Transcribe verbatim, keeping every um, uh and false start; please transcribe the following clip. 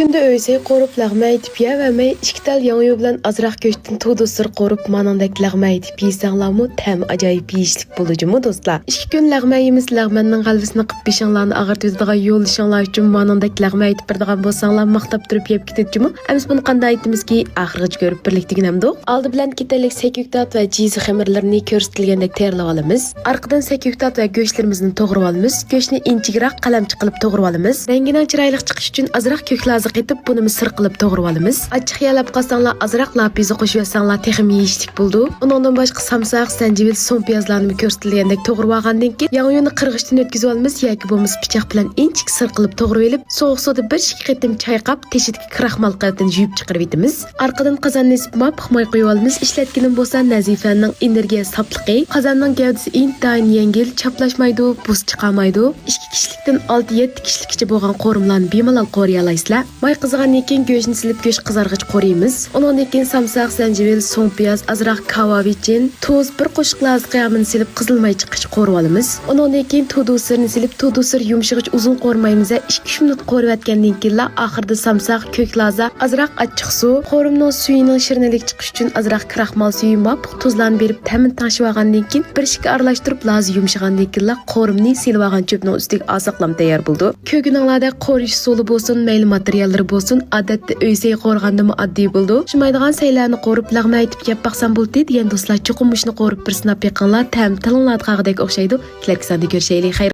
كۈندە ئۆيسەي قورۇپ لەغمەن ئېتىپ يەۋەرمەي، ئىككى تال ياڭيۇ بىلەن ئازراق گۆشتىن تودۇسىر قورۇپ مانىڭدەك لەغمەن ئېتىپ يېسەڭلارمۇ تەم ئاجايىپ يېيىشلىك بولىدۇ جۇمۇ دوستلار. ئىككى كۈن لەغمەن يېمىسە، لەغمەننىڭ غەلۋىسىنى قىلىپ بېشىڭلارنى ئاغرىتىۋېتىدىغان يولدىشىڭلار ئۈچۈن مانىڭدەك لەغمەن ئېتىپ بېرىدىغان بولساڭلار ماختاپ تۇرۇپ يەپ كېتىدۇ جۇمۇ. ئەمىسە بۇنى قانداق ئېيتىمىزكى، ئاخىرغىچە كۆرۈپ بىرلىكتە ئۆگىنەمدۇق. ئالدى بىلەن كېتەرلىك سەككۈكتات ۋە جىزا خېمىرلىرىنى كۆرسىتىلگەندەك تەييارلىۋالىمىز. ئارقىدىن سەككۈكتات ۋە گۆشلىرىمىزنى توغرىۋالىمىز. گۆشنى ئىنچىكىراق قەلەمچە قىلىپ توغرىۋالىمىز. رەڭگىنىڭ چىرايلىق چىقىشى ئۈچۈن ئازراق كۆك لازا قېتىپ، بۇنىمۇ سىر قىلىپ توغرىۋالىمىز. ئاچچىق يەپ قالساڭلار ئازراق لاپىزا قوشۇۋەتسەڭلار تېخىمۇ يېيىشلىك بولىدۇ. ئۇنىڭدىن باشقا سامساق، زەنجىۋىل، سوڭ پىيازلارنىمۇ كۆرسىتىلگەندەك توغرىۋالغاندىن كېيىن، ياڭيۇنى قىرغۇچتىن ئۆتكۈزۈۋالىمىز ياكى بولمىسا پىچاق بىلەن ئىنچىكە سىر قىلىپ توغرىۋېلىپ، سوغۇق سۇدا بىر ئىككى قېتىم چايقاپ، تېشىدىكى كراخمال قېتىنى يۇيۇپ چىقىرىۋېتىمىز. ئارقىدىن قازاننى ئېسىپ ماپىق ماي قۇيۇۋالىمىز. ئىشلەتكىنىم بولسا نەزىفەنىڭ ئېنېرگىيە ساپلىقى. قازاننىڭ گەۋدىسى ئىنتايىن يەڭگىل، چاپلاشمايدۇ، بۇس چىقارمايدۇ. ئىككى كىشىلىكتىن ئالتە يەتتە كىشىلىككىچە بولغان قورۇمىلارنى بىمالال قورۇيالايسىلەر. ماي قىزىغاندىن كېيىن گۆشنى سېلىپ گۆش قىزارغىچە قورۇيمىز. ئۇنىڭدىن كېيىن سامساق، زەنجىۋىل، سوڭ پىياز، ئازراق كاۋاۋىچىن، تۇز، بىر قوشۇق لازا قىيامىنى سېلىپ قىزىل ماي چىققىچە قورۇۋالىمىز. ئۇنىڭدىن كېيىن تودۇسىرنى سېلىپ، تودۇسىر يۇمشىغىچە ئۇزۇن قورۇمايمىز ۋە ئىككى ئۈچ مىنۇت قورۇۋەتكەندىن كېيىنلا ئاخىرىدا سامساق، كۆك لازا، ئازراق ئاچچىق سۇ، قورۇمنىڭ سۈيىنىڭ شىرىنلىكى چىقىش ئۈچۈن ئازراق كراخمال سۈيى، ماپىق تۇزلارنى بېرىپ تەمىنى تەڭشىۋالغاندىن كېيىن، بىر ئىككى ئارىلاشتۇرۇپ لازا يۇمشىغاندىن كېيىنلا قورۇمنى سېلىۋالغان چۆپنىڭ ئۈستىگە ئازاقلام تەييار بولىدۇ. كۆرگىنىڭلاردەك قورۇيۇش ئۇسۇلى بولسۇن، مەيلى ماتېرىياللىرى بولسۇن، ئادەتتە ئۆي سەي قورۇغاندىمۇ ئاددىي بولىدۇ. پىشمايدىغان سەيلەرنى قورۇپ لەغمەن ئېتىپ يەپ باقسام بولدى دېگەن دوستلار، چوقۇم مۇشۇنى قورۇپ بىر سىناپ بېقىڭلار، تەم تىلىڭلاردا قالغۇدەك ئوخشايدۇ. كېلەركى ساندا كۆرۈشەيلى. خەير.